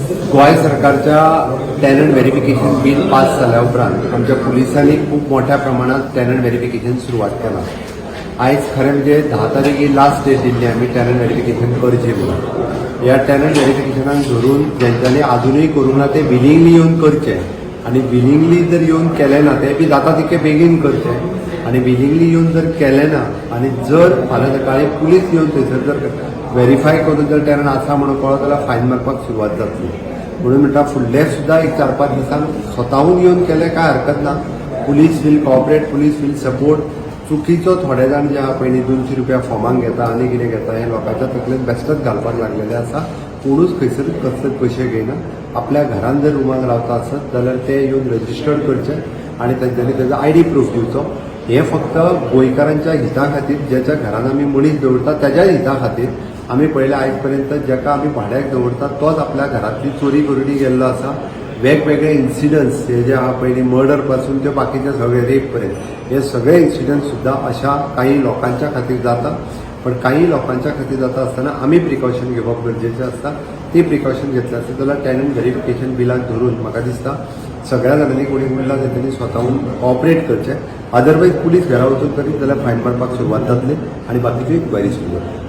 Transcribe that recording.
गोंय सरकारच्या tenant verification bill pass जाल्या उपरांत आमच्या पुलिसांनी खूब मोठ्या प्रमाणात टॅनंट व्हेरिफिकेशन सुरवात केलां. आयज खरें म्हणजे 10 तारीख ही लास्ट डेट दिल्ली आमी टॅनंट व्हेरिफिकेशन करचें म्हणून. ह्या टॅनंट व्हेरिफिकेशनाक धरून जेंच्यांनी आजुनूय करूंक ना ते विलिंगली येवन करचे आनी विलिंगली जर येवन केलें ना, ते बी जाता तितके बेगीन करचे. आनी विलिंगली येवन जर केलें ना आनी जर फाल्यां सकाळीं पुलीस येवन थंयसर जर व्हेरीफाय करून जर टॅनंट आसा म्हणून कळत जाल्यार फायन मारपाक सुरवात जातली. म्हणून म्हणटा, फुडले सुद्दां एक 4-5 दिसांक स्वताहून येवन केलें काय हरकत ना. Police will cooperate, police will support. चुकीचो थोडे जाण जे आहा, पयलीं 200 रुपया फॉर्माक घेता आनी कितें घेता, हें लोकांच्या तकलेंत बेश्टेच घालपाक लागलेलें आसा. कोणूच खंयसरूच कसलेच पयशे घेयना. आपल्या घरान जर रुमान रावता आसत जाल्यार ते येवन रजिस्टर्ड करचे आनी तेंच्यांनी तेजो आयडी प्रूफ दिवचो. हें फक्त गोंयकारांच्या हिता खातीर, ज्याच्या घरान आमी मनीस दवरता त्याच्याच हिता खातीर. आमी पळयलें, आयज पर्यंत ज्याका आमी भाड्याक दवरता तोच आपल्या घरांतली चोरी करून गेल्लो आसा. वेगवेगळे इन्सिडंट्स हे जे आहा, पयलीं मर्डर पासून ते बाकीचे सगळे रेप पर्यंत, हे सगळे इन्सिडंट सुद्दां अशा काही लोकांच्या खातीर जाता. पण काही लोकांच्या खातीर जाता आसतना आमी प्रिकॉशन घेवप गरजेचें आसता. ती प्रिकॉशन घेतले आसत जाल्यार टॅनंट व्हेरिफिकेशन बिलाक धरून म्हाका दिसता सगळ्या जाणांनी कोणी उरला तेंच्यांनी स्वताहून कॉपरेट करचें. अदरवायज पुलीस घरा वचून करीत जाल्यार फायन मारपाक सुरवात जातली आनी बाकीच्यो इन्क्वायरी सुरू जातली.